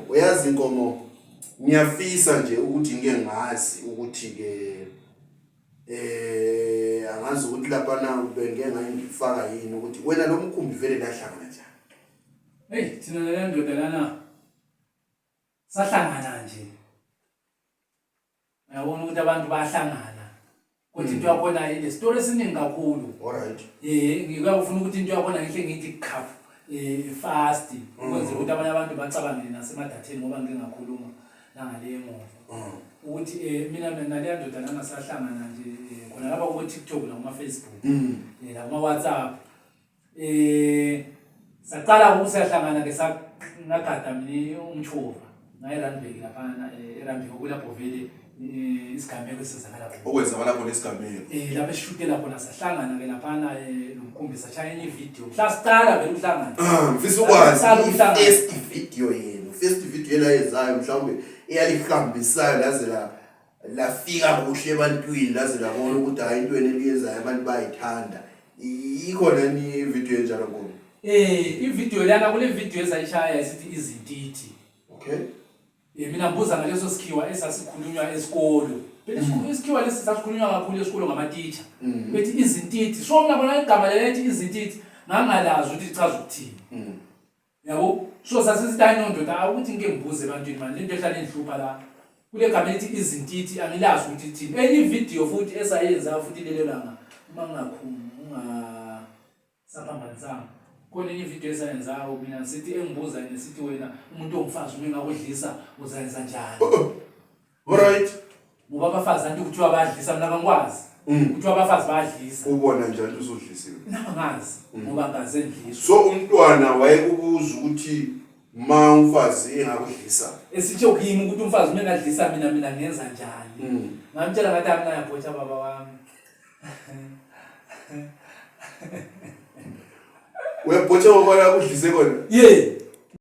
Uyazi inkomo ngiyafisa nje ukuthi ngike ngazi ukuthi ke eh angazi ukuthi lapha na bengeke ngayingifaka yini ukuthi wena lo mkhumbi vele lahlangana njani. Hey thina le ndoda lana sahlangana nje. Uyabona ukuthi abantu bayahlangana. Kodwa into yakhona ile story esiningi kakhulu. Alright. Eh ngikufuna ukuthi into yakhona ngihle ngithi khaf eh fast ukwenzela ukuthi abanye abantu bacabangele nasemadatheni ngoba ngike ngakhuluma nangale emuva. Ukuthi eh mina naleya ndoda lana sahlangana nje khona lapha ku TikTok nakuma Facebook. Eh nakuma WhatsApp. Eh saqala ukuthi siyahlangana ke ngagada mina umchova ngaye Randburg laphana eRandburg okulapho vele isigameko esenzakala khona. Okwenzakala khona isigameko. Eh lapho esishutela khona sahlangana ke laphana nomkhumbi sashaya enye video. Mhla siqala vele ukuhlangana. Ah, ngifisa ukwazi i-first video yenu, first video elayenzayo mhlawumbe eyalihambisayo laze la lafika kuhle ebantwini laze labona ukuthi hayi into eniyenzayo abantu bayayithanda. Ikhona yini ivideo enjalo Nkomo? Eh, ivideo lana kule video esayishaya esithi izintiti. Okay. Eh mina ngibuza ngaleso sikhiwa esasikhulunywa esikolo. Phela isikhiwa lesi sasikhulunywa kakhulu esikolo ngamatitsha. Bethi izintiti. So mina bona igama lelithi izintiti ngangalazi ukuthi lichaza ukuthini. Yabo? So sasisithi hayi no ndoda awukuthi ngike ngibuze ebantwini mani lento ehlala ingihlupha la. Kule gama elithi izintiti angilazi ukuthi ithini. Enye ivideo futhi esayenza futhi lelo langa uma ngingakhumi unga saphambanisanga. Khona enye ivideo esayenzayo mina sithi engibuza yena sithi wena umuntu ongumfazi uma engakudlisa uzayenza njani? Alright. Ngoba abafazi anti kuthiwa bayadlisa mina angikwazi. Kuthiwa abafazi bayadlisa. Ubona njani ukuthi usudlisiwe? Nami angazi ngoba ngaze ngidliswe. So umntwana wayekubuza ukuthi ma umfazi engakudlisa. Esitsho kimi ukuthi umfazi uma engadlisa mina mina ngenza njani? Ngamtshela ngathi mina yabhotsha baba wami. Uyabhotsha ngoba la udlise kona? Yeah.